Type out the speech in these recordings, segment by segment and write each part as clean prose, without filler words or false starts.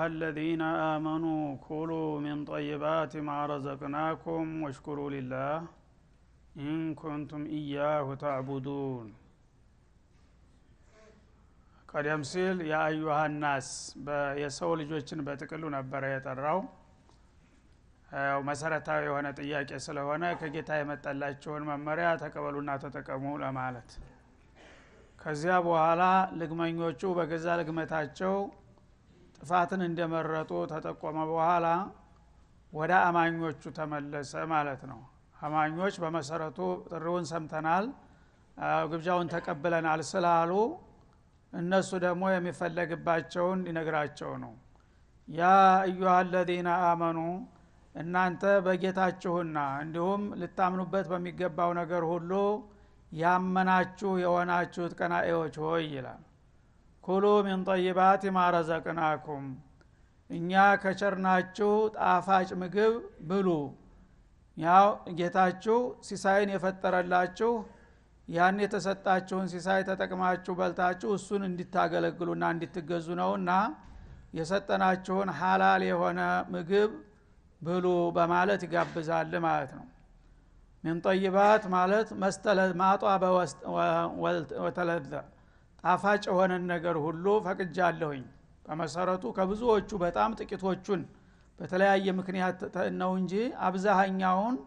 الذين آمنوا كلوا من طيبات ما رزقناكم واشكروا لله إن كنتم إياه تعبدون። ቀደም ሲል ያ አዩሃ ናስ የሰው ልጆችን በጥቅሉ ነበር የጠራው። ያው መሰረታዊ የሆነ ጥያቄ ስለሆነ ከጌታ የመጣላቸውን መመሪያ ተቀበሉና ተጠቀሙ ለማለት። ከዚያ በኋላ ልግመኞቹ በገዛ ልግመታቸው ጥፋትን እንደመረጡ ተጠቆመ። በኋላ ወደ አማኞቹ ተመለሰ ማለት ነው። አማኞች በመሰረቱ ጥሪውን ሰምተናል፣ ግብዣውን ተቀብለናል ስላሉ እነሱ ደግሞ የሚፈለግባቸውን ሊነግራቸው ነው። ያ አዩሃ الذين آمنوا እናንተ በጌታችሁና እንዲሁም ልታምኑበት በሚገባው ነገር ሁሉ ያመናችሁ የሆናችሁት ቀናኢዎች ሆይ ይላል። ኩሉ ሚን ጠይባት ማ ረዘቅናኩም፣ እኛ ከቸርናችሁ ጣፋጭ ምግብ ብሉ። ያው ጌታችሁ ሲሳይን የፈጠረላችሁ ያን የተሰጣችሁን ሲሳይ ተጠቅማችሁ በልታችሁ እሱን እንድታገለግሉና እንድትገዙ ነውና የሰጠናችሁን ሐላል የሆነ ምግብ ብሉ በማለት ይጋብዛል ማለት ነው። ሚን ጠይባት ማለት ማጧ ወተለዘ ጣፋጭ የሆነ ነገር ሁሉ ፈቅጃለሁኝ። በመሰረቱ ከብዙዎቹ በጣም ጥቂቶቹን በተለያየ ምክንያት ነው እንጂ አብዛኛውን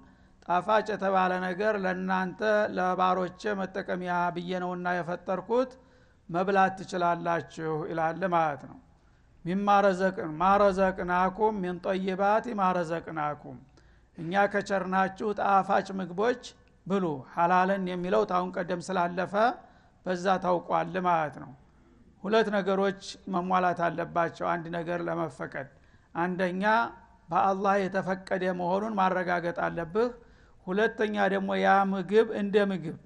ጣፋጭ የተባለ ነገር ለናንተ ለባሮቼ መጠቀሚያ ብዬ ነውና የፈጠርኩት መብላት ትችላላችሁ ይላል ማለት ነው። ማረዘቅናኩም ሚን ጠይባት ማረዘቅናኩም፣ እኛ ከቸርናችሁ ጣፋጭ ምግቦች ብሉ። ሐላልን የሚለው ታውን ቀደም ስላለፈ በዛ ታውቋል ማለት ነው። ሁለት ነገሮች መሟላት አለባቸው አንድ ነገር ለመፈቀድ። አንደኛ በአላህ የተፈቀደ መሆኑን ማረጋገጥ አለብህ። ሁለተኛ ደግሞ ያ ምግብ እንደ ምግብ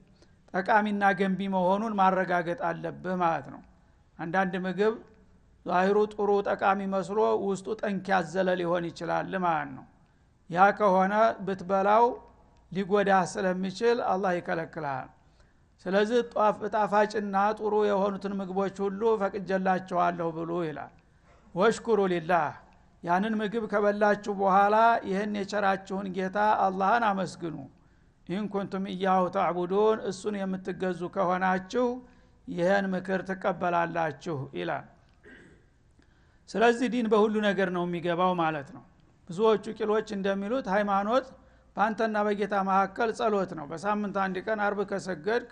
ጠቃሚና ገንቢ መሆኑን ማረጋገጥ አለብህ ማለት ነው። አንዳንድ ምግብ ዛሂሩ ጥሩ ጠቃሚ መስሎ ውስጡ ጠንክ ያዘለ ሊሆን ይችላል ማለት ነው። ያ ከሆነ ብትበላው ሊጎዳ ስለሚችል አላህ ይከለክልሃል። ስለዚህ ጣፋጭና ጥሩ የሆኑትን ምግቦች ሁሉ ፈቅጄላችኋለሁ ብሉ ይላል። ወሽኩሩ ሊላህ፣ ያንን ምግብ ከበላችሁ በኋላ ይህን የቸራችሁን ጌታ አላህን አመስግኑ። إن كنتم إياه تعبدون፣ እሱን የምትገዙ ከሆናችሁ ይህን ምክር ትቀበላላችሁ ይላል። ስለዚህ ዲን በሁሉ ነገር ነው የሚገባው ማለት ነው። ብዙዎቹ ቂሎች እንደሚሉት ሃይማኖት በአንተና በጌታ መካከል ጸሎት ነው። በሳምንት አንድ ቀን አርብ ከሰገድክ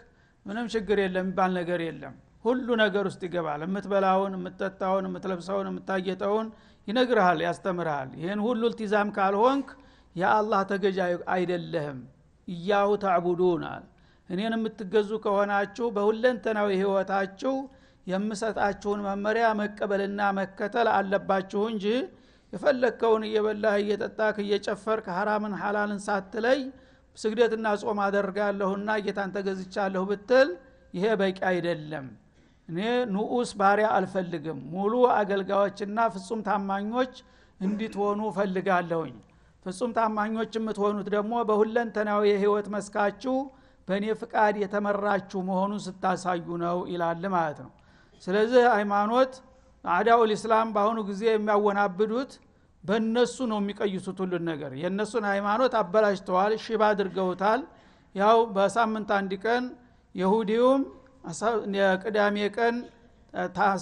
ምንም ችግር የለም የሚባል ነገር የለም። ሁሉ ነገር ውስጥ ይገባል። የምትበላውን፣ የምትጠጣውን፣ የምትለብሰውን፣ የምታጌጠውን ይነግርሃል፣ ያስተምርሃል። ይሄን ሁሉ التزام ካልሆንክ የአላህ ተገዢ አይደለህም። إياه تعبدون፣ እኔን የምትገዙ ከሆናችሁ በሁለንተናዊ ህይወታችሁ የምሰጣችሁን መመሪያ መቀበልና መከተል አለባችሁ እንጂ የፈለከውን እየበላህ እየጠጣህ እየጨፈርክ ሐራምን ሐላልን ሳትለይ ስግደትና ጾም አደርጋለሁና ጌታን ተገዝቻለሁ ብትል ይሄ በቂ አይደለም። እኔ ንዑስ ባሪያ አልፈልግም፣ ሙሉ አገልጋዮችና ፍጹም ታማኞች እንድትሆኑ ፈልጋለሁኝ። ፍጹም ታማኞች የምትሆኑት ደግሞ በሁለንተናዊ የህይወት መስካችሁ በእኔ ፍቃድ የተመራችሁ መሆኑን ስታሳዩ ነው ይላል ማለት ነው። ስለዚህ ሃይማኖት አዳውል እስላም በአሁኑ ጊዜ የሚያወናብዱት በእነሱ ነው የሚቀይሱት ሁሉን ነገር። የእነሱን ሃይማኖት አበላሽተዋል፣ ሽባ አድርገውታል። ያው በሳምንት አንድ ቀን ይሁዲውም የቅዳሜ ቀን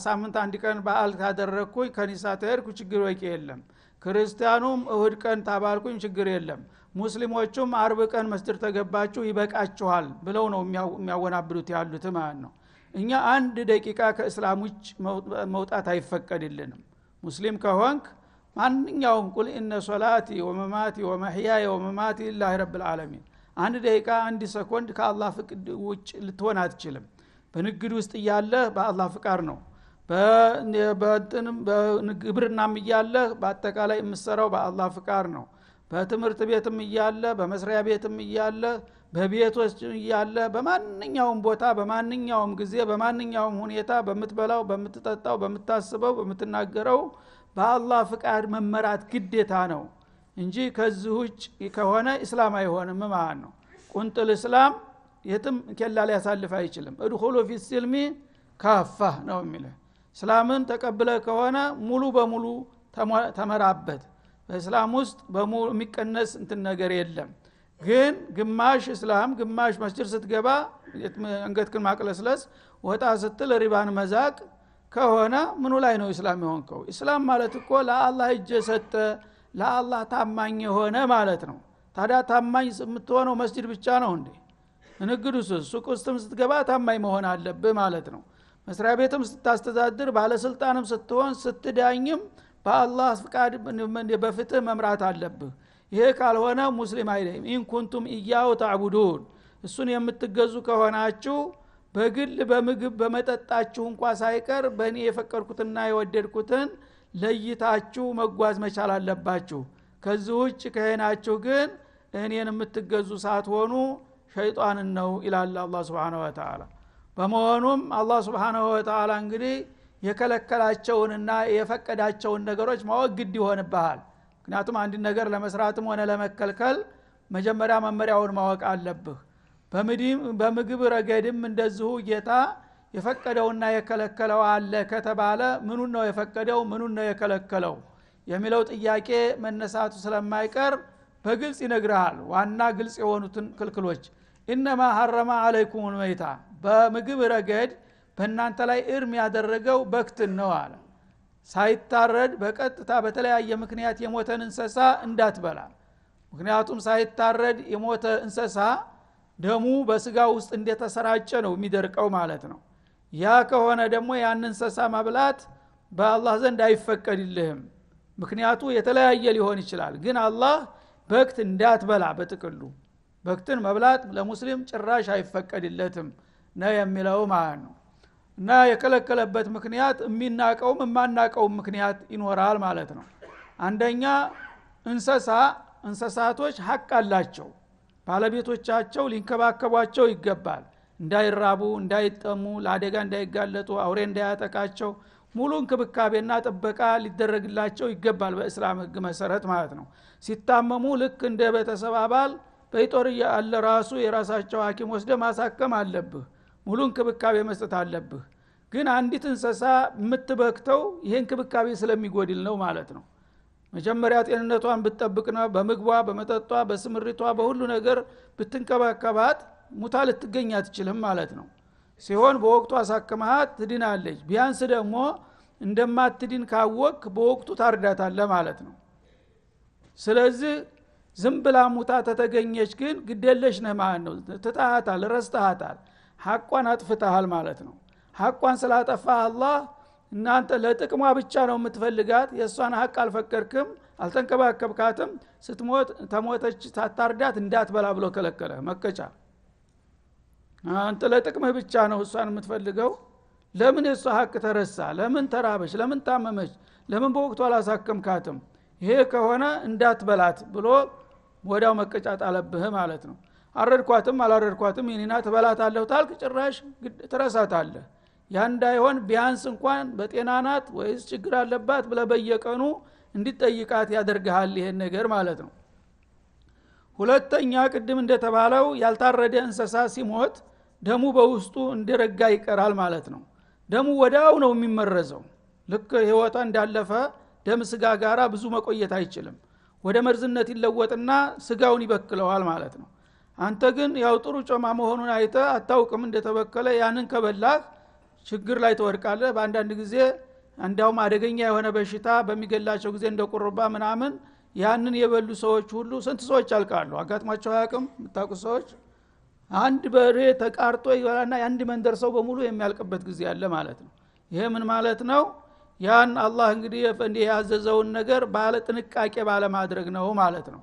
ሳምንት አንድ ቀን በዓል ካደረግኩኝ ከኒሳ ተሄድኩ ችግር ወቂ የለም። ክርስቲያኑም እሁድ ቀን ታባልኩኝ ችግር የለም። ሙስሊሞቹም አርብ ቀን መስጂድ ተገባችሁ ይበቃችኋል ብለው ነው የሚያወናብዱት ያሉት ማለት ነው። እኛ አንድ ደቂቃ ከእስላም ውጭ መውጣት አይፈቀድልንም። ሙስሊም ከሆንክ ማንኛውም ቁል ኢነ ሶላቲ ወመማቲ ወመህያየ ወመማቲ ሊላሂ ረብል ዓለሚን፣ አንድ ደቂቃ አንድ ሰኮንድ ከአላህ ፍቃድ ውጭ ልትሆን አትችልም። በንግድ ውስጥ እያለህ በአላህ ፍቃድ ነው። በእንትንም በግብርናም እያለህ በአጠቃላይ የምትሰራው በአላህ ፍቃድ ነው። በትምህርት ቤትም እያለ በመስሪያ ቤትም እያለ በቤቶች እያለ በማንኛውም ቦታ በማንኛውም ጊዜ በማንኛውም ሁኔታ በምትበላው በምትጠጣው በምታስበው በምትናገረው በአላህ ፍቃድ መመራት ግዴታ ነው እንጂ ከዚህ ውጭ ከሆነ እስላም አይሆንም ማለት ነው። ቁንጥል እስላም የትም ኬላ ሊያሳልፍ አይችልም። ادخلوا في السلم كافة ነው የሚለው። እስላምን ተቀብለ ከሆነ ሙሉ በሙሉ ተመራበት። በእስላም ውስጥ በሙሉ የሚቀነስ እንትን ነገር የለም። ግን ግማሽ እስላም ግማሽ መስጂድ ስትገባ አንገትክን ማቅለስለስ፣ ወጣ ስትል ሪባን መዛቅ ከሆነ ምኑ ላይ ነው እስላም የሆንከው? እስላም ማለት እኮ ለአላህ እጅ የሰጠ ለአላህ ታማኝ የሆነ ማለት ነው። ታዲያ ታማኝ የምትሆነው መስጂድ ብቻ ነው እንዴ? ንግዱስ ሱቅ ውስጥም ስትገባ ታማኝ መሆን አለብህ ማለት ነው። መስሪያ ቤትም ስታስተዳድር፣ ባለስልጣንም ስትሆን፣ ስትዳኝም በአላህ ፍቃድ በፍትህ መምራት አለብህ። ይሄ ካልሆነ ሙስሊም አይደለም። إن كنتم إياه تعبدون እሱን የምትገዙ ከሆናችሁ በግል በምግብ በመጠጣችሁ እንኳ ሳይቀር በእኔ የፈቀድኩትና የወደድኩትን ለይታችሁ መጓዝ መቻል አለባችሁ። ከዚህ ውጭ ከሄናችሁ ግን እኔን የምትገዙ ሳትሆኑ ሸይጣንን ነው ይላል አላህ Subhanahu Wa Ta'ala። በመሆኑም አላህ Subhanahu Wa Ta'ala እንግዲህ የከለከላቸውንና የፈቀዳቸውን ነገሮች ማወቅ ግድ ይሆንብሃል። ምክንያቱም አንድ ነገር ለመስራትም ሆነ ለመከልከል መጀመሪያ መመሪያውን ማወቅ አለብህ። በምግብ ረገድም እንደዚሁ ጌታ የፈቀደውና የከለከለው አለ ከተባለ ምኑን ነው የፈቀደው ምኑን ነው የከለከለው የሚለው ጥያቄ መነሳቱ ስለማይቀር በግልጽ ይነግርሃል። ዋና ግልጽ የሆኑትን ክልክሎች ኢነማ ሐረመ አለይኩም الميتة በምግብ ረገድ በእናንተ ላይ እርም ያደረገው በክትን ነው አለ። ሳይታረድ በቀጥታ በተለያየ ምክንያት የሞተን እንስሳ እንዳትበላ። ምክንያቱም ሳይታረድ የሞተ እንስሳ ደሙ በስጋው ውስጥ እንደተሰራጨ ነው የሚደርቀው ማለት ነው። ያ ከሆነ ደግሞ ያን እንስሳ መብላት በአላህ ዘንድ አይፈቀድልህም። ምክንያቱ የተለያየ ሊሆን ይችላል፣ ግን አላህ በክት እንዳትበላ በጥቅሉ በክትን መብላት ለሙስሊም ጭራሽ አይፈቀድለትም ነው የሚለው ማለት ነው። እና የከለከለበት ምክንያት የሚናቀውም የማናቀውም ምክንያት ይኖራል ማለት ነው። አንደኛ እንስሳቶች ሐቅ አላቸው። ባለቤቶቻቸው ሊንከባከቧቸው ይገባል። እንዳይራቡ፣ እንዳይጠሙ፣ ለአደጋ እንዳይጋለጡ፣ አውሬ እንዳያጠቃቸው ሙሉ እንክብካቤና ጥበቃ ሊደረግላቸው ይገባል በእስላም ህግ መሰረት ማለት ነው። ሲታመሙ ልክ እንደ ቤተሰብ አባል በይጦር ያለ ራሱ የራሳቸው ሐኪም ወስደ ማሳከም አለብህ። ሙሉ እንክብካቤ መስጠት አለብህ። ግን አንዲት እንስሳ የምትበክተው ይሄ እንክብካቤ ስለሚጎድል ነው ማለት ነው። መጀመሪያ ጤንነቷን ብትጠብቅና በምግቧ፣ በመጠጧ፣ በስምሪቷ በሁሉ ነገር ብትንከባከባት ሙታ ልትገኝ አትችልም ማለት ነው። ሲሆን በወቅቱ አሳክመሃት ትድናለች። ቢያንስ ደግሞ እንደማትድን ካወቅ በወቅቱ ታርዳታለህ ማለት ነው። ስለዚህ ዝም ብላ ሙታ ተተገኘች ግን ግደለሽ ነህ ማለት ነው። ትጣሃታል፣ ረስተሃታል፣ ሐቋን አጥፍተሃል ማለት ነው። ሐቋን ስላጠፋ አላህ እናንተ ለጥቅሟ ብቻ ነው የምትፈልጋት፣ የሷን ሐቅ አልፈቀድክም፣ አልተንከባከብካትም፣ ስትሞት ተሞተች ሳታርዳት እንዳትበላ ብሎ ከለከለ። መቀጫ። አንተ ለጥቅምህ ብቻ ነው እሷን የምትፈልገው። ለምን የሷ ሐቅ ተረሳ? ለምን ተራበች? ለምን ታመመች? ለምን በወቅቱ አላሳከምካትም? ይሄ ከሆነ እንዳትበላት ብሎ ወዲያው መቀጫ ጣለብህ ማለት ነው። አረድኳትም አላረድኳትም የኔና ትበላታለህ ታልክ ጭራሽ ትረሳታለህ። ያ እንዳይሆን ቢያንስ እንኳን በጤና ናት ወይስ ችግር አለባት ብለህ በየቀኑ እንዲጠይቃት ያደርግሃል ይሄን ነገር ማለት ነው። ሁለተኛ ቅድም እንደተባለው ያልታረደ እንስሳ ሲሞት ደሙ በውስጡ እንደረጋ ይቀራል ማለት ነው። ደሙ ወዲያው ነው የሚመረዘው። ልክ ህይወቷ እንዳለፈ ደም ስጋ ጋራ ብዙ መቆየት አይችልም። ወደ መርዝነት ይለወጥና ስጋውን ይበክለዋል ማለት ነው። አንተ ግን ያው ጥሩ ጮማ መሆኑን አይተ አታውቅም እንደተበከለ። ያንን ከበላህ ችግር ላይ ትወድቃለህ። በአንዳንድ ጊዜ አንዳውም አደገኛ የሆነ በሽታ በሚገላቸው ጊዜ እንደ ቁርባ ምናምን ያንን የበሉ ሰዎች ሁሉ ስንት ሰዎች ያልቃሉ። አጋጥሟቸው አያውቅም? የምታውቁ ሰዎች አንድ በሬ ተቃርጦ ይበላና የአንድ መንደር ሰው በሙሉ የሚያልቅበት ጊዜ አለ ማለት ነው። ይሄ ምን ማለት ነው? ያን አላህ እንግዲህ ያዘዘውን ነገር ባለ ጥንቃቄ ባለ ማድረግ ነው ማለት ነው።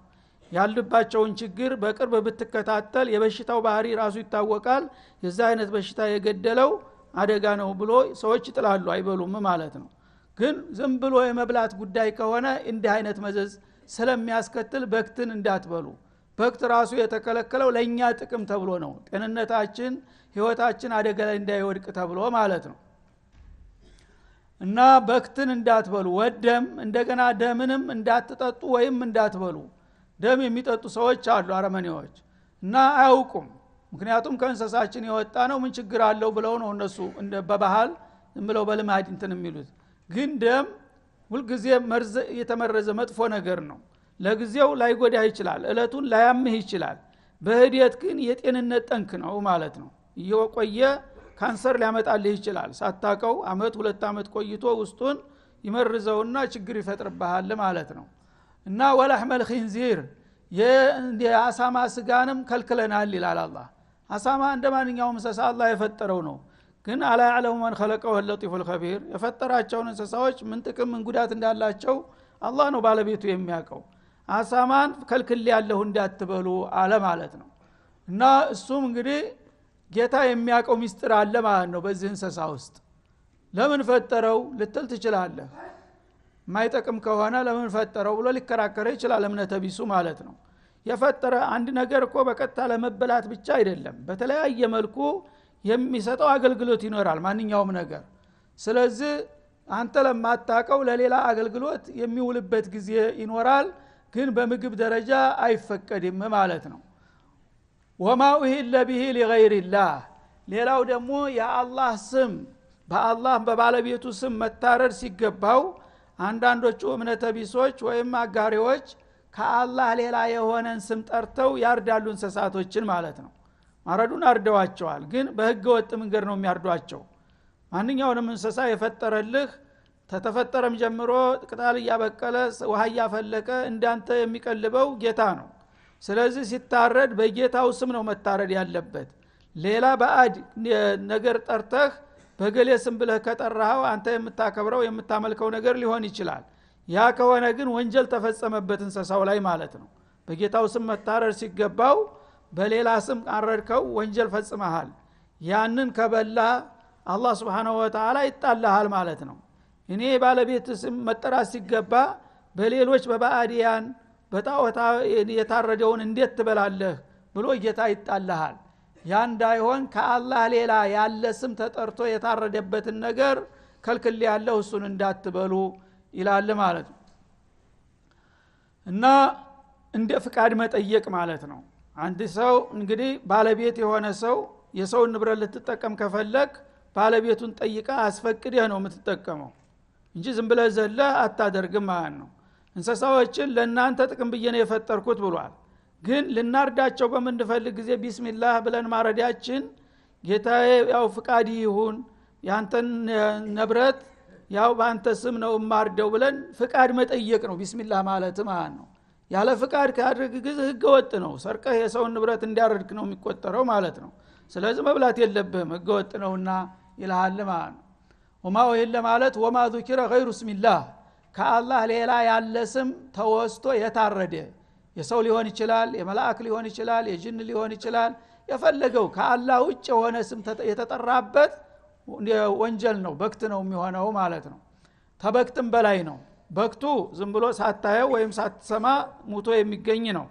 ያለባቸውን ችግር በቅርብ ብትከታተል የበሽታው ባህሪ ራሱ ይታወቃል። የዛ አይነት በሽታ የገደለው አደጋ ነው ብሎ ሰዎች ይጥላሉ፣ አይበሉም ማለት ነው። ግን ዝም ብሎ የመብላት ጉዳይ ከሆነ እንዲህ አይነት መዘዝ ስለሚያስከትል በክትን እንዳትበሉ። በክት ራሱ የተከለከለው ለኛ ጥቅም ተብሎ ነው። ጤንነታችን ህይወታችን አደጋ ላይ እንዳይወድቅ ተብሎ ማለት ነው። እና በክትን እንዳትበሉ ወደም እንደገና ደምንም እንዳትጠጡ ወይም እንዳትበሉ። ደም የሚጠጡ ሰዎች አሉ፣ አረመኔዎች፣ እና አያውቁም። ምክንያቱም ከእንስሳችን የወጣ ነው ምን ችግር አለው ብለው ነው እነሱ እንደ በባህል ብለው በልማድ እንትን የሚሉት። ግን ደም ሁልጊዜ መርዝ የተመረዘ መጥፎ ነገር ነው። ለጊዜው ላይጎዳህ ይችላል፣ እለቱን ላያምህ ይችላል። በህዲየት ግን የጤንነት ጠንክ ነው ማለት ነው። እየቆየ ካንሰር ሊያመጣልህ ይችላል። ሳታቀው አመት ሁለት አመት ቆይቶ ውስጡን ይመርዘውና ችግር ይፈጥርብሃል ማለት ነው። እና ወለህመል ኺንዚር የአሳማ ስጋንም ከልክለናል ይላል አላህ። አሳማ እንደማንኛውም እንስሳ አላህ የፈጠረው ነው። ግን አላ ያዕለሙ መን ኸለቀሁ ለጢፉል ኸቢር፣ የፈጠራቸውን እንስሳዎች ምን ጥቅም ምን ጉዳት እንዳላቸው አላህ ነው ባለቤቱ የሚያውቀው። አሳማን ከልክል ያለሁ እንዳትበሉ አለ ማለት ነው። እና እሱም እንግዲህ ጌታ የሚያውቀው ሚስጥር አለ ማለት ነው። በዚህ እንስሳ ውስጥ ለምን ፈጠረው ልትል ትችላለህ። ማይጠቅም ከሆነ ለምን ፈጠረው ብሎ ሊከራከር ይችላል እምነተ ቢሱ ማለት ነው። የፈጠረ አንድ ነገር እኮ በቀጥታ ለመበላት ብቻ አይደለም፣ በተለያየ መልኩ የሚሰጠው አገልግሎት ይኖራል ማንኛውም ነገር። ስለዚህ አንተ ለማታቀው ለሌላ አገልግሎት የሚውልበት ጊዜ ይኖራል፣ ግን በምግብ ደረጃ አይፈቀድም ማለት ነው። ወማ ኡሂለ ቢሂ ሊገይሪላህ፣ ሌላው ደግሞ የአላህ ስም በአላህ በባለቤቱ ስም መታረድ ሲገባው አንዳንዶቹ እምነተ ቢሶች ወይም አጋሪዎች ከአላህ ሌላ የሆነን ስም ጠርተው ያርዳሉ እንስሳቶችን ማለት ነው። ማረዱን አርደዋቸዋል፣ ግን በህገ ወጥ መንገድ ነው የሚያርዷቸው። ማንኛውንም እንስሳ የፈጠረልህ ተተፈጠረም ጀምሮ ቅጠል እያበቀለ ውሃ እያፈለቀ እንዳንተ የሚቀልበው ጌታ ነው። ስለዚህ ሲታረድ በጌታው ስም ነው መታረድ ያለበት። ሌላ ባዕድ ነገር ጠርተህ በገሌ ስም ብለህ ከጠራኸው አንተ የምታከብረው የምታመልከው ነገር ሊሆን ይችላል። ያ ከሆነ ግን ወንጀል ተፈጸመበት እንስሳው ላይ ማለት ነው። በጌታው ስም መታረድ ሲገባው በሌላ ስም አረድከው ወንጀል ፈጽመሃል። ያንን ከበላ አላህ Subhanahu Wa Ta'ala ይጣላሃል ማለት ነው። እኔ ባለቤት ስም መጠራት ሲገባ በሌሎች በባዕዲያን በጣዖታ የታረደውን እንዴት ትበላለህ ብሎ ጌታ ይጣላሃል። ያ እንዳይሆን ከአላህ ሌላ ያለ ስም ተጠርቶ የታረደበትን ነገር ከልክል ያለው እሱን እንዳትበሉ ይላል ማለት ነው። እና እንደ ፍቃድ መጠየቅ ማለት ነው። አንድ ሰው እንግዲህ ባለቤት የሆነ ሰው የሰውን ንብረት ልትጠቀም ከፈለክ ባለቤቱን ጠይቃ አስፈቅደህ ነው የምትጠቀመው እንጂ ዝም ብለህ ዘለህ አታደርግም ማለት ነው። እንስሳዎችን ለእናንተ ጥቅም ብዬ ነው የፈጠርኩት ብሏል። ግን ልናርዳቸው በምንፈልግ ጊዜ ቢስሚላህ ብለን ማረዳችን ጌታዬ ያው ፍቃድ ይሁን ያንተን ንብረት ያው ባንተ ስም ነው ማርደው ብለን ፍቃድ መጠየቅ ነው ቢስሚላህ ማለት ማለት ነው። ያለ ፍቃድ ካደረግ ጊዜ ህገ ወጥ ነው። ሰርቀህ የሰውን ንብረት እንዲያረድክ ነው የሚቆጠረው ማለት ነው። ስለዚህ መብላት የለብህም ህገ ወጥ ነውና ይልሃል ማለት ነው። ወማ ወይለ ማለት ወማ ذكر غير اسم الله ከአላህ ሌላ ያለ ስም ተወስቶ የታረደ የሰው ሊሆን ይችላል፣ የመላእክ ሊሆን ይችላል፣ የጅን ሊሆን ይችላል። የፈለገው ከአላህ ውጭ የሆነ ስም የተጠራበት ወንጀል ነው፣ በክት ነው የሚሆነው ማለት ነው። ተበክትም በላይ ነው። በክቱ ዝም ብሎ ሳታየው ወይም ሳትሰማ ሙቶ የሚገኝ ነው።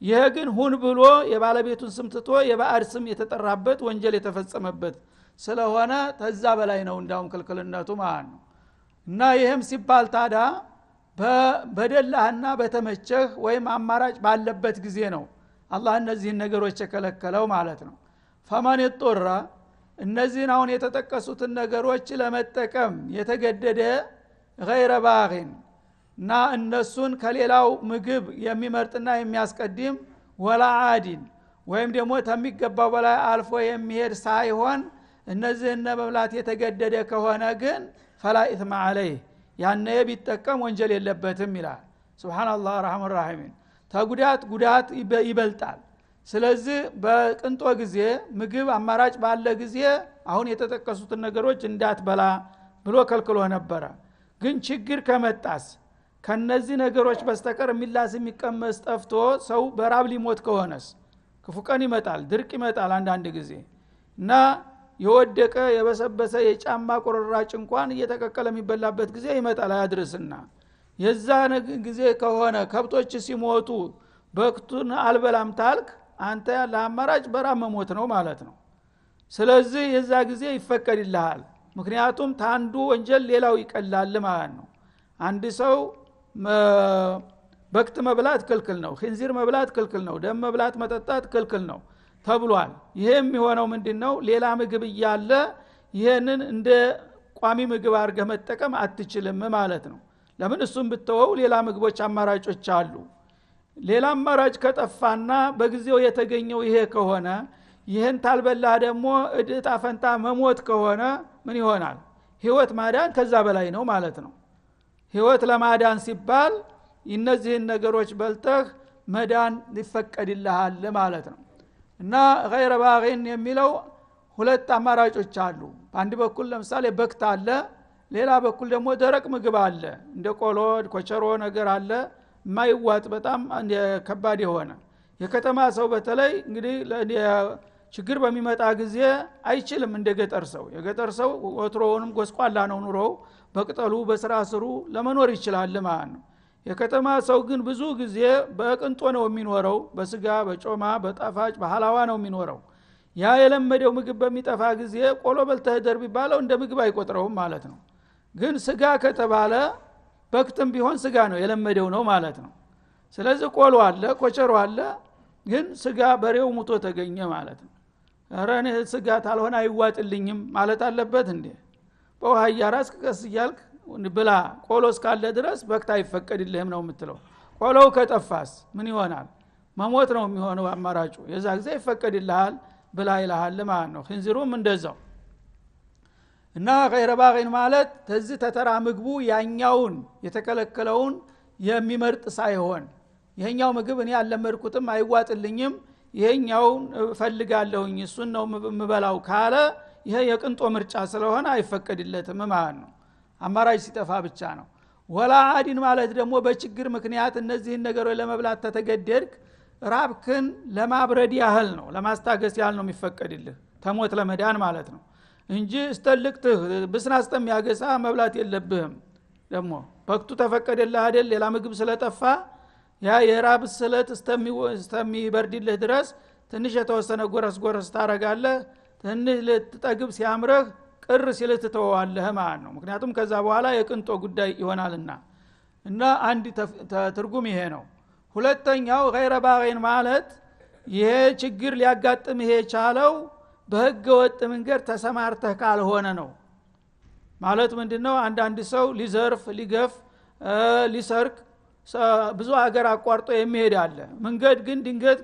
ይሄ ግን ሁን ብሎ የባለቤቱን ስም ትቶ የባዕድ ስም የተጠራበት ወንጀል የተፈጸመበት ስለሆነ ተዛ በላይ ነው እንዳውም ክልክልነቱ ማለት ነው። እና ይሄም ሲባል ታዳ በደላህና በተመቸህ ወይም አማራጭ ባለበት ጊዜ ነው አላህ እነዚህን ነገሮች የከለከለው ማለት ነው። ፈማን ይጦራ እነዚህን አሁን የተጠቀሱትን ነገሮች ለመጠቀም የተገደደ غير باغين እና እነሱን ከሌላው ምግብ የሚመርጥና የሚያስቀድም ወላ አዲን ወይም ደግሞ ከሚገባው በላይ አልፎ የሚሄድ ሳይሆን እነዚህን መብላት የተገደደ ከሆነ ግን فلا اثم عليه ያነ ቢጠቀም ወንጀል የለበትም ይላል። ሱብሃንአላህ ረሐመን ረሂም። ተጉዳት ጉዳት ይበልጣል። ስለዚህ በቅንጦ ጊዜ ምግብ አማራጭ ባለ ጊዜ አሁን የተጠቀሱትን ነገሮች እንዳትበላ ብሎ ከልክሎ ነበር። ግን ችግር ከመጣስ ከነዚህ ነገሮች በስተቀር የሚላስ የሚቀመስ ጠፍቶ ሰው በራብ ሊሞት ከሆነስ ክፉ ቀን ይመጣል፣ ድርቅ ይመጣል አንዳንድ ጊዜ እና የወደቀ የበሰበሰ የጫማ ቁርራጭ እንኳን እየተቀቀለ የሚበላበት ጊዜ ይመጣል አያድርስና የዛ ጊዜ ከሆነ ከብቶች ሲሞቱ በክቱን አልበላም ታልክ አንተ ያለ አማራጭ በራብ መሞት ነው ማለት ነው። ስለዚህ የዛ ጊዜ ይፈቀድልሃል። ምክንያቱም ታንዱ ወንጀል ሌላው ይቀላል ማለት ነው። አንድ ሰው በክት መብላት ክልክል ነው፣ ኺንዚር መብላት ክልክል ነው፣ ደም መብላት መጠጣት ክልክል ነው ተብሏል። ይሄም የሚሆነው ምንድነው? ሌላ ምግብ እያለ ይሄንን እንደ ቋሚ ምግብ አድርገህ መጠቀም አትችልም ማለት ነው። ለምን እሱን ብትተወው ሌላ ምግቦች አማራጮች አሉ። ሌላ አማራጭ ከጠፋና በጊዜው የተገኘው ይሄ ከሆነ ይሄን ታልበላህ ደግሞ እጣ ፈንታ መሞት ከሆነ ምን ይሆናል? ህይወት ማዳን ከዛ በላይ ነው ማለት ነው። ህይወት ለማዳን ሲባል እነዚህን ነገሮች በልተህ መዳን ሊፈቀድልሃል ማለት ነው። እና غير باغين የሚለው ሁለት አማራጮች አሉ። በአንድ በኩል ለምሳሌ በክት አለ፣ ሌላ በኩል ደግሞ ደረቅ ምግብ አለ፣ እንደ ቆሎ ኮቸሮ ነገር አለ፣ የማይዋጥ በጣም ከባድ የሆነ። የከተማ ሰው በተለይ እንግዲህ ችግር በሚመጣ ጊዜ አይችልም እንደ ገጠር ሰው። የገጠር ሰው ወትሮውንም ጎስቋላ ነው ኑሮው፣ በቅጠሉ በስራ ስሩ ለመኖር ይችላል ማለት ነው። የከተማ ሰው ግን ብዙ ጊዜ በቅንጦ ነው የሚኖረው፣ በስጋ በጮማ በጣፋጭ በሐላዋ ነው የሚኖረው። ያ የለመደው ምግብ በሚጠፋ ጊዜ ቆሎ በልተህ ደር ቢባለው እንደ ምግብ አይቆጥረውም ማለት ነው። ግን ስጋ ከተባለ በክትም ቢሆን ስጋ ነው የለመደው ነው ማለት ነው። ስለዚህ ቆሎ አለ ኮቸሮ አለ፣ ግን ስጋ በሬው ሙቶ ተገኘ ማለት ነው። ኧረ እኔ ስጋ ታልሆነ አይዋጥልኝም ማለት አለበት እንዴ? በውሃ እያራስክ ቀስ እያልክ ብላ፣ ቆሎ እስካለ ድረስ በክት አይፈቀድልህም ነው የምትለው። ቆሎው ከጠፋስ ምን ይሆናል? መሞት ነው የሚሆነው አማራጩ። የዛ ጊዜ ይፈቀድልሃል ብላ ይልሃል ማለት ነው። ኺንዚሩም እንደዛው። እና غير باغين ማለት ተዚህ ተተራ ምግቡ ያኛውን የተከለከለውን የሚመርጥ ሳይሆን ይሄኛው ምግብ እኔ ያለመድኩትም አይዋጥልኝም ይሄኛውን እፈልጋለሁኝ እሱን ነው የምበላው ካለ ይሄ የቅንጦ ምርጫ ስለሆነ አይፈቀድለትም ማለት ነው። አማራጭ ሲጠፋ ብቻ ነው። ወላ አዲን ማለት ደግሞ በችግር ምክንያት እነዚህን ነገሮች ለመብላት ተተገደድክ ራብክን ለማብረድ ያህል ነው፣ ለማስታገስ ያህል ነው የሚፈቀድልህ ተሞት ለመዳን ማለት ነው እንጂ እስተልቅትህ ብስና ስተሚያገሳ መብላት የለብህም። ደግሞ በክቱ ተፈቀደልህ አይደል? ሌላ ምግብ ስለጠፋ ያ የራብ ስለት እስተሚበርድልህ ድረስ ትንሽ የተወሰነ ጎረስ ጎረስ ታረጋለህ። ትንሽ ልትጠግብ ሲያምርህ ቅር ሲልህ ትተወዋለህ ማለት ነው። ምክንያቱም ከዛ በኋላ የቅንጦ ጉዳይ ይሆናልና። እና አንድ ትርጉም ይሄ ነው። ሁለተኛው غير باغين ማለት ይሄ ችግር ሊያጋጥምህ የቻለው በህገ ወጥ መንገድ ተሰማርተህ ካልሆነ ነው። ማለት ምንድነው? አንዳንድ ሰው ሊዘርፍ፣ ሊገፍ፣ ሊሰርቅ ብዙ ሀገር አቋርጦ የሚሄድ አለ። መንገድ ግን ድንገት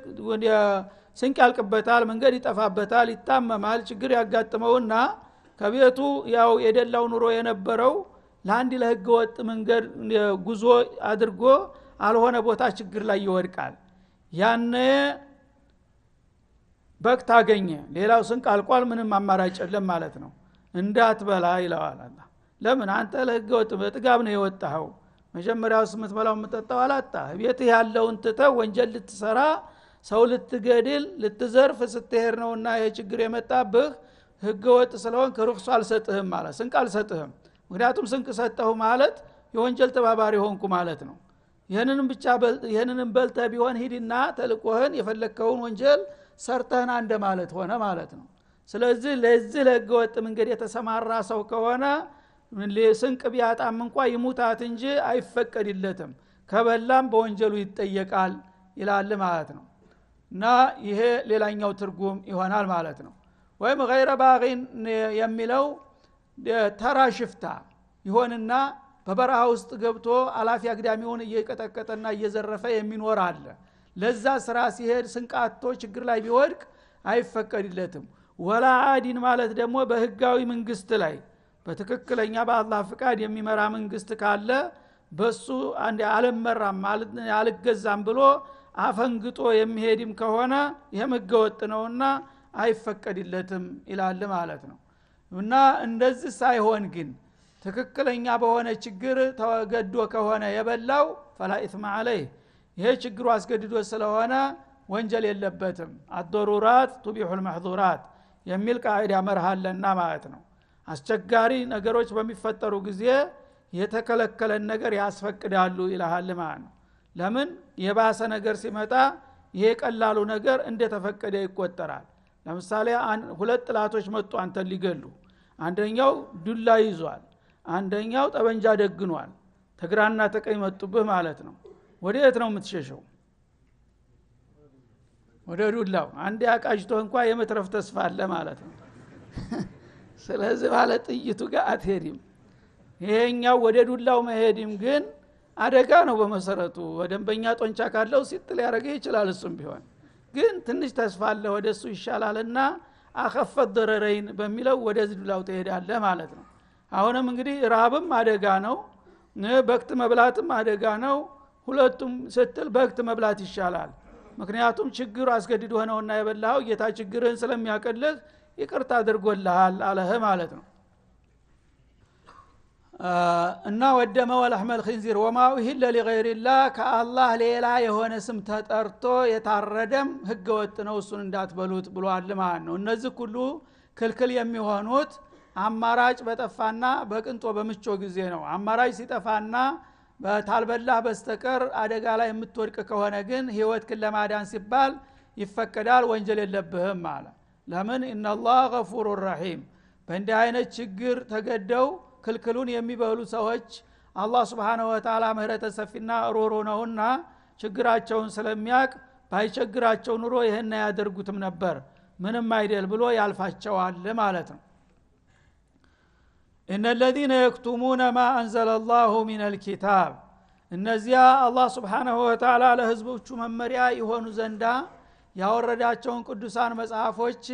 ስንቅ ያልቅበታል፣ መንገድ ይጠፋበታል፣ ይታመማል፣ ችግር ያጋጥመውና ከቤቱ ያው የደላው ኑሮ የነበረው ለአንድ ለህገ ወጥ መንገድ ጉዞ አድርጎ አልሆነ ቦታ ችግር ላይ ይወድቃል። ያኔ በክት አገኘ፣ ሌላው ስንቅ አልቋል፣ ምንም አማራጭ የለም ማለት ነው። እንዳትበላ ይለዋል አላህ። ለምን? አንተ ለህገ ወጥ በጥጋብ ነው የወጣኸው። መጀመሪያው የምትበላው የምትጠጣው አላጣህ። ቤትህ ያለውን ትተህ ወንጀል ልትሰራ ሰው ልትገድል ልትዘርፍ ስትሄድ ነውና ይሄ ችግር የመጣብህ። ህገ ወጥ ስለሆንክ ርክሱ አልሰጥህም ማለት ስንቅ አልሰጥህም። ምክንያቱም ስንቅ ሰጠሁ ማለት የወንጀል ተባባሪ ሆንኩ ማለት ነው። ይሄንንም ብቻ ይሄንንም በልተህ ቢሆን ሂድና ተልቆህን የፈለከውን ወንጀል ሰርተህና እንደማለት ሆነ ማለት ነው። ስለዚህ ለዚህ ለህገ ወጥ መንገድ የተሰማራ ሰው ከሆነ ስንቅ ቢያጣም እንኳን ይሙታት እንጂ አይፈቀድለትም፣ ከበላም በወንጀሉ ይጠየቃል ይላል ማለት ነው። እና ይሄ ሌላኛው ትርጉም ይሆናል ማለት ነው። ወይም غير باغين የሚለው ተራ ሽፍታ ይሆንና በበረሃ ውስጥ ገብቶ አላፊ አግዳሚውን እየቀጠቀጠና እየዘረፈ የሚኖር አለ። ለዛ ስራ ሲሄድ ስንቃቶ ችግር ላይ ቢወድቅ አይፈቀድለትም። ወላ አዲን ማለት ደግሞ በህጋዊ መንግስት ላይ በትክክለኛ በአላህ ፍቃድ የሚመራ መንግስት ካለ በሱ አንድ አልመራም ማለት አልገዛም ብሎ አፈንግጦ የሚሄድም ከሆነ ይሄም ህገወጥ ነውና አይፈቀድለትም ይላል ማለት ነው። እና እንደዚህ ሳይሆን ግን ትክክለኛ በሆነ ችግር ተገዶ ከሆነ የበላው ፈላ ኢስማ ዐለይህ፣ ይሄ ችግሩ አስገድዶ ስለሆነ ወንጀል የለበትም። አዶሩራት ቱቢሁል መህዙራት የሚል ቃዒዳ መርህ አለና ማለት ነው። አስቸጋሪ ነገሮች በሚፈጠሩ ጊዜ የተከለከለን ነገር ያስፈቅዳሉ ይልሃል ማለት ነው። ለምን የባሰ ነገር ሲመጣ ይሄ ቀላሉ ነገር እንደተፈቀደ ይቆጠራል። ለምሳሌ ሁለት ጥላቶች መጡ አንተን ሊገሉ። አንደኛው ዱላ ይዟል፣ አንደኛው ጠበንጃ ደግኗል። ተግራና ተቀኝ መጡብህ ማለት ነው። ወዴት ነው የምትሸሸው? ወደ ዱላው። አንዴ አቃጅቶ እንኳን የመትረፍ ተስፋ አለ ማለት ነው። ስለዚህ ባለ ጥይቱ ጋር አትሄድም። ይሄኛው ወደ ዱላው መሄድም ግን አደጋ ነው። በመሰረቱ ወደንበኛ ጦንቻ ካለው ሲጥል ያረገ ይችላል። እሱም ቢሆን ግን ትንሽ ተስፋ አለ ወደሱ ይሻላልና አኸፈት ደረረይን በሚለው ወደዚህ ዱላው ትሄዳለህ ማለት ነው። አሁንም እንግዲህ ረሃብም አደጋ ነው፣ በክት መብላትም አደጋ ነው። ሁለቱም ስትል በክት መብላት ይሻላል። ምክንያቱም ችግሩ አስገድዶ ሆነውና የበላው ጌታ ችግርህን ስለሚያቀልህ ይቅርታ አድርጎልሃል አለህ ማለት ነው። እና ወደመ ወለህመል ኺንዚር ወማ ኡሂለ ሊገይሪላህ ከአላህ ሌላ የሆነ ስም ተጠርቶ የታረደም ህገወጥ ነው፣ እሱን እንዳትበሉት ብሏል ማለት ነው። እነዚህ ሁሉ ክልክል የሚሆኑት አማራጭ በጠፋና በቅንጦ በምቾ ጊዜ ነው። አማራጭ ሲጠፋና በታልበላህ በስተቀር አደጋ ላይ የምትወድቅ ከሆነ ግን ህይወትህን ለማዳን ሲባል ይፈቀዳል፣ ወንጀል የለብህም አለ። ለምን? ኢነላህ ገፉሩ ረሂም። በእንዲህ አይነት ችግር ተገደው ክልክሉን የሚበሉ ሰዎች አላህ Subhanahu Wa Ta'ala ምህረተ ሰፊና ሮሮ ነውና ችግራቸውን ስለሚያቅ ባይቸግራቸው ኑሮ ይሄን ያደርጉትም ነበር፣ ምንም አይደል ብሎ ያልፋቸዋል ማለት ነው። إن الذين يكتمون ما أنزل الله من الكتاب እነዚያ አላህ Subhanahu Wa Ta'ala ለህዝቦቹ መመሪያ ይሆኑ ዘንዳ ያወረዳቸውን ቅዱሳን መጽሐፎች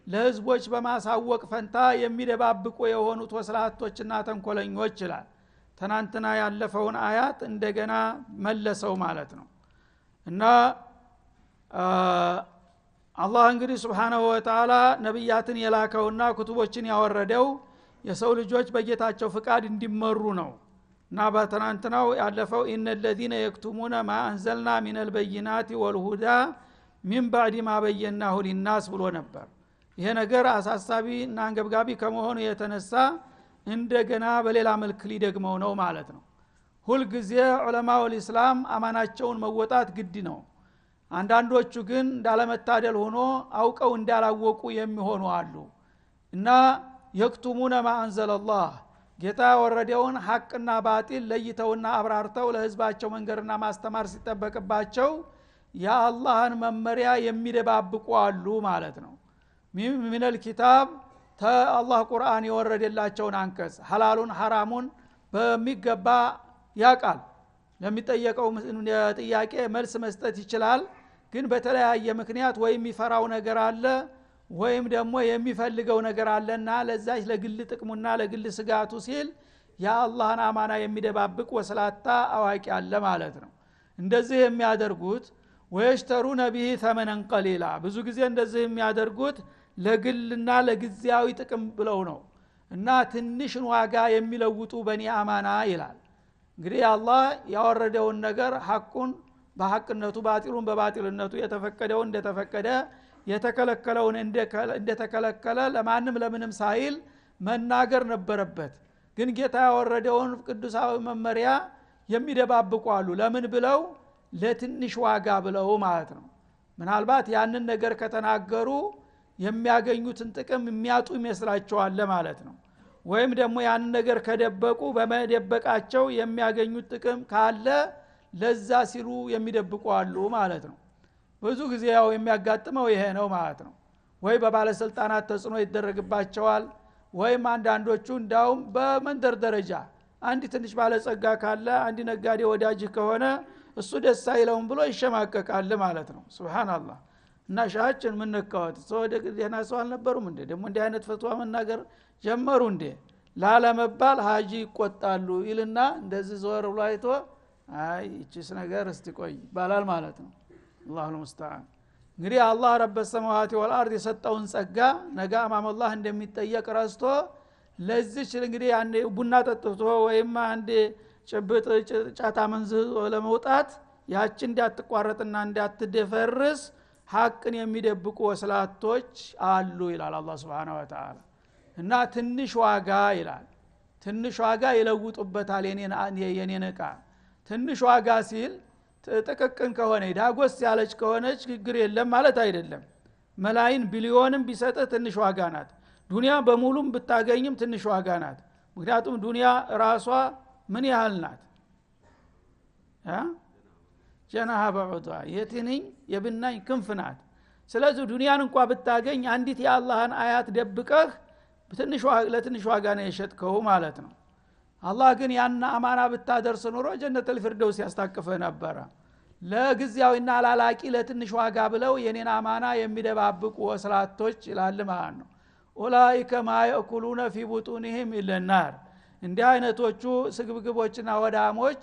ለህዝቦች በማሳወቅ ፈንታ የሚደባብቁ የሆኑት ወስላቶችና ተንኮለኞች ይላል። ትናንትና ያለፈውን አያት እንደገና መለሰው ማለት ነው። እና አላህ እንግዲህ Subhanahu Wa Ta'ala ነብያትን የላከውና ኩቱቦችን ያወረደው የሰው ልጆች በጌታቸው ፍቃድ እንዲመሩ ነው። እና በትናንትናው ያለፈው إن الذين يكتمون ما أنزلنا من البينات والهدى من بعد ما بيناه للناس ብሎ ነበር። ይሄ ነገር አሳሳቢ እና አንገብጋቢ ከመሆኑ የተነሳ እንደገና በሌላ መልክ ሊደግመው ነው ማለት ነው። ሁል ጊዜ ዑለማው እስላም አማናቸውን መወጣት ግድ ነው። አንዳንዶቹ ግን እንዳለመታደል ሆኖ አውቀው እንዳላወቁ የሚሆኑ አሉ። እና يكتمون ما أنزل الله ጌታ ወረደውን ሐቅና ባጢል ለይተውና አብራርተው ለህዝባቸው መንገርና ማስተማር ሲጠበቅባቸው የአላህን መመሪያ የሚደባብቁ አሉ ማለት ነው። ሚነል ኪታብ ተአላህ ቁርአን የወረደላቸውን አንቀጽ ሐላሉን ሐራሙን በሚገባ ያቃል። ለሚጠየቀው ጥያቄ መልስ መስጠት ይችላል። ግን በተለያየ ምክንያት ወይ የሚፈራው ነገር አለ ወይም ደግሞ የሚፈልገው ነገር አለና ለዛች ለግል ጥቅሙና ለግል ስጋቱ ሲል የአላህን አማና የሚደባብቅ ወስላታ አዋቂ አለ ማለት ነው። እንደዚህ የሚያደርጉት ወይሽተሩ ነብይ ተመነን ቀሊላ ብዙ ጊዜ እንደዚህ የሚያደርጉት ለግልና ለጊዜያዊ ጥቅም ብለው ነው። እና ትንሽን ዋጋ የሚለውጡ በእኔ አማና ይላል። እንግዲህ አላህ ያወረደውን ነገር ሐቁን በሐቅነቱ ባጢሉን በባጢልነቱ የተፈቀደውን እንደተፈቀደ የተከለከለውን እንደተከለከለ ለማንም ለምንም ሳይል መናገር ነበረበት። ግን ጌታ ያወረደውን ቅዱሳዊ መመሪያ የሚደባብቁ አሉ። ለምን ብለው? ለትንሽ ዋጋ ብለው ማለት ነው። ምናልባት ያንን ነገር ከተናገሩ የሚያገኙትን ጥቅም የሚያጡ ይመስላቸዋል ማለት ነው። ወይም ደግሞ ያንን ነገር ከደበቁ በመደበቃቸው የሚያገኙት ጥቅም ካለ ለዛ ሲሉ የሚደብቁ አሉ ማለት ነው። ብዙ ጊዜ ያው የሚያጋጥመው ይሄ ነው ማለት ነው። ወይ በባለስልጣናት ተጽዕኖ ይደረግባቸዋል፣ ወይም አንዳንዶቹ እንዳውም በመንደር ደረጃ አንድ ትንሽ ባለጸጋ ካለ አንድ ነጋዴ ወዳጅ ከሆነ እሱ ደስ አይለውም ብሎ ይሸማቀቃል ማለት ነው። ሱብሃንአላህ። እና ሻችን ምን ነካወት ሰው ደህና ሰው አልነበሩም እንዴ? ደግሞ እንዲህ አይነት ፈትዋ መናገር ጀመሩ እንዴ? ላለመባል ሀጂ ይቆጣሉ ይልና እንደዚህ ዞር ብሎ አይቶ አይ እቺስ ነገር እስቲ ቆይ ይባላል ማለት ነው። አላሁ ሙስተዓን። እንግዲህ አላህ ረበ ሰማዋት ወልአርድ የሰጠውን ጸጋ ነገ አማም አላህ እንደሚጠየቅ ረስቶ ለዚች እንግዲህ አንድ ቡና ጠጥቶ ወይም አንድ ጭብጥ ጫታ መንዝ ለመውጣት ያቺ እንዳትቋረጥና እንዳትደፈርስ ሐቅን የሚደብቁ ወስላቶች አሉ ይላል አላህ Subhanahu Wa Ta'ala። እና ትንሽ ዋጋ ይላል፣ ትንሽ ዋጋ ይለውጡበታል የኔን ዕቃ። ትንሽ ዋጋ ሲል ጥቅቅን ከሆነ ዳጎስ ያለች ከሆነች ችግር የለም ማለት አይደለም። መላይን ቢሊዮንም ቢሰጥህ ትንሽ ዋጋ ናት። ዱንያ በሙሉም ብታገኝም ትንሽ ዋጋ ናት። ምክንያቱም ዱንያ ራሷ ምን ያህል ናት? ጀናሃ በዑዷ የትንኝ የብናኝ ክንፍ ናት። ስለዚህ ዱንያን እንኳን ብታገኝ አንዲት የአላህን አያት ደብቀህ ለትንሽ ዋጋ ነው የሸጥከው ማለት ነው። አላህ ግን ያን አማና ብታደርስ ኑሮ ጀነተል ፊርደውስ ያስታቅፈህ ነበር። ለጊዜያዊና ላላቂ ለትንሽ ዋጋ ብለው የኔን አማና የሚደባብቁ ወስላቶች ይላል ማለት ነው። ኡላኢከ ማ የእኩሉነ ፊ ቡጡኒሂም ኢላ ናር። እንዲህ አይነቶቹ ስግብግቦችና ወዳሞች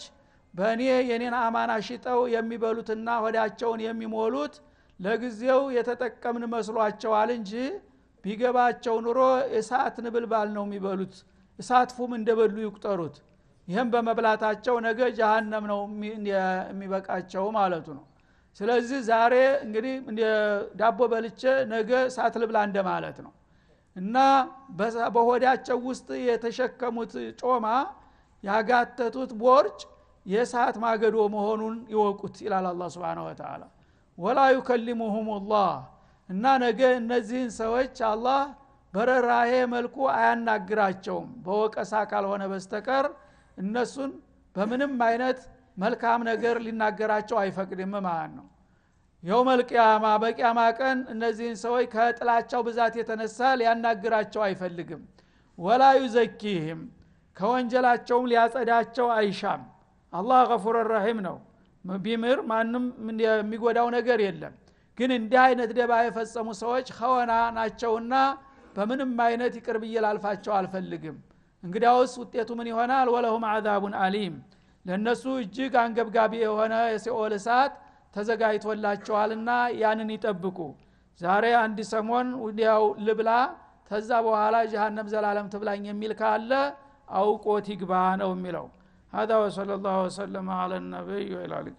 በእኔ የኔን አማና ሽጠው የሚበሉትና ሆዳቸውን የሚሞሉት ለጊዜው የተጠቀምን መስሏቸዋል እንጂ ቢገባቸው ኑሮ እሳት ንብልባል ነው የሚበሉት። እሳት ፉም እንደበሉ ይቁጠሩት። ይሄን በመብላታቸው ነገ ጀሃነም ነው የሚበቃቸው ማለቱ ነው። ስለዚህ ዛሬ እንግዲህ ዳቦ በልቼ ነገ እሳት ልብላ እንደማለት ነው። እና በሆዳቸው ውስጥ የተሸከሙት ጮማ ያጋተቱት ቦርጭ የእሳት ማገዶ መሆኑን ይወቁት ይላል አላህ Subhanahu Wa Ta'ala። ወላ ይከልሙሁም አላህ እና ነገ እነዚህን ሰዎች አላህ በረራሄ መልኩ አያናግራቸውም በወቀሳ ካልሆነ በስተቀር እነሱን በምንም አይነት መልካም ነገር ሊናገራቸው አይፈቅድም ማለት ነው። የውመል ቂያማ በቂያማ ቀን እነዚህን ሰዎች ከጥላቻው ብዛት የተነሳ ሊያናግራቸው አይፈልግም። ወላ ይዘኪህም ከወንጀላቸውም ሊያጸዳቸው አይሻም። አላህ ገፉር ረሂም ነው። ቢምር ማንም የሚጎዳው ነገር የለም። ግን እንዲህ አይነት ደባ የፈጸሙ ሰዎች ኸወና ናቸውና በምንም አይነት ይቅር ብዬ ላልፋቸው አልፈልግም። እንግዲያውስ ውጤቱ ምን ይሆናል? ወለሁም አዛቡን አሊም ለነሱ እጅግ አንገብጋቢ የሆነ የሲኦል እሳት ተዘጋጅቶላቸዋልና ያንን ይጠብቁ። ዛሬ አንድ ሰሞን ወዲያው ልብላ ተዛ በኋላ ጀሃነም ዘላለም ትብላኝ የሚል ካለ አውቆት ይግባ ነው የሚለው። هذا وصلى الله وسلم على النبي وعلى آله.